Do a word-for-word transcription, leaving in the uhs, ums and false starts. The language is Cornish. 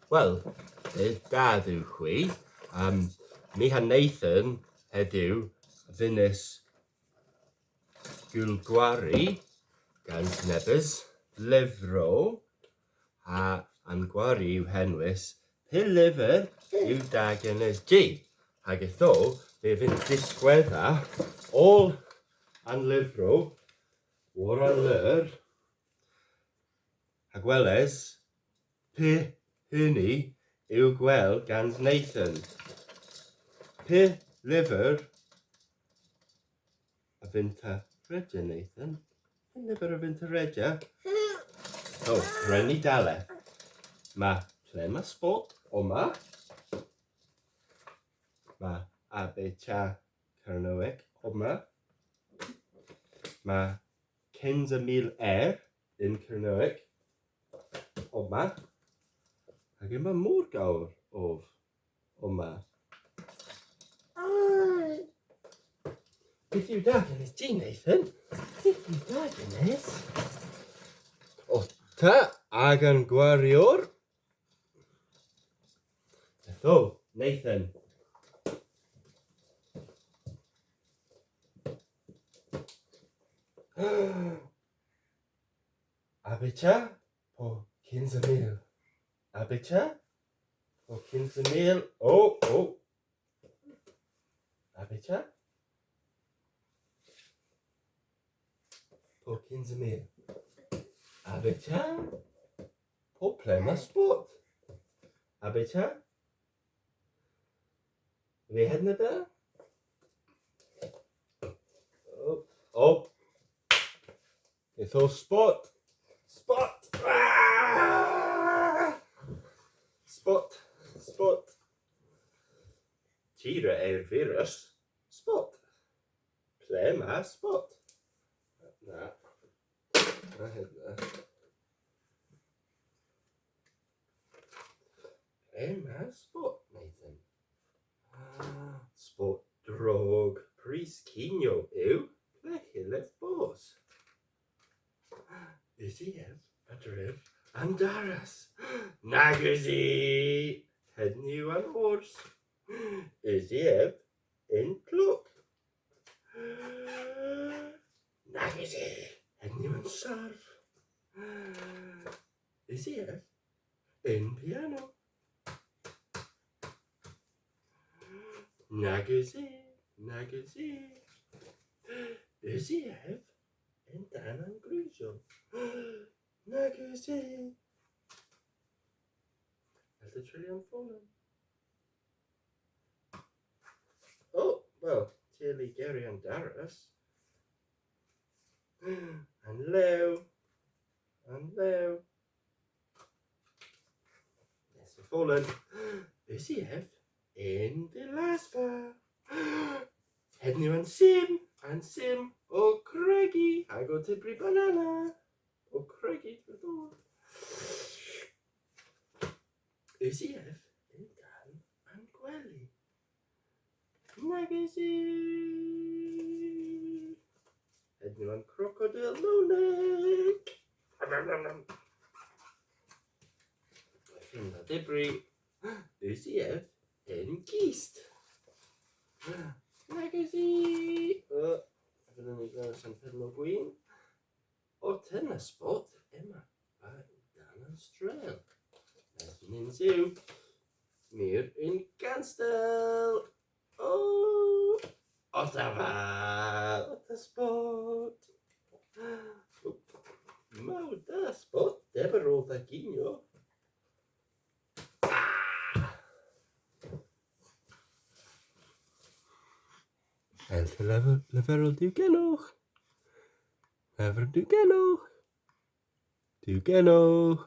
Wel, dydh da dhywgh hwi. Um, my ha Nathan hedhyw a vynnas gul gwari gans nebes lyvrow, ha an gwari yw henwys Py Lyver yw da Genes Ji? Hag ytho, my a vynn diskwedhes oll an lyvrow war an leur, ha gweles py huni yw gwell gans Nathan. Py lyver a vynn'ta redya, Nathan? Py lyver a vynn'ta redya? O, gwren ni dalleth. Ma Ple'ma Spot omma. Ma Abitur Kernewek omma. Ma Kynsa Mil Er yn Kernewek omma. Hag yma Morgowr ov omma. Pyth yw da genes Ji, Nathan? Pyth yw da genes? Otta agan gwariour. Ytho, Nathan. Abitur po kynsa mil? Abitur po kynsa mil? O, o. Abitur po kynsa mil? Abitur po Ple'ma Spot? Abitur? Vy hedna da? O, o. Ytho Spot. Spot. Ah! Spot. Spot. Ty re erviras Spot. Ple'ma Spot? Na. Na hedna. Ple'ma Spot, Nathan? Ah, Spot drog. Prys kinyow yw. Ple hyllir bos? Usi ev a-dryv an daras? Nag usi. Hedn yw an ors. Usi ev yn klok? Nag usi. Hedn yw an sarf. Usi ev yn piano? Nag usi, nag usi. Usi ev yn-dann an grysyow? Nag usi. Esa treylya an folen? O, wel, ty a leverel an daras. An lew. An lew. Nessa folen. Usi ev yn delasva? Hedn yw an sim, an sim ow kregi hag ow tybri banana. Ow kregi, pardon. Usi ev yn-dann an gweli? Nag usi. Hedn yw an krokodil Lownek. Fynn dha dhybri. Usi ev yn gist? Nag usi. Uh, a vynnyn ni gweles an pedlo gwin? Otta Spot, yma, yn-dann an strel. Nyns yw. Meur yn ganstel. O! Otta va! Otta Spot! Mow da Spot, dybri oll dha ginyow. Ah! Esa lever-, leverel Duw genowgh. Lever Duw genowgh. Duw genowgh.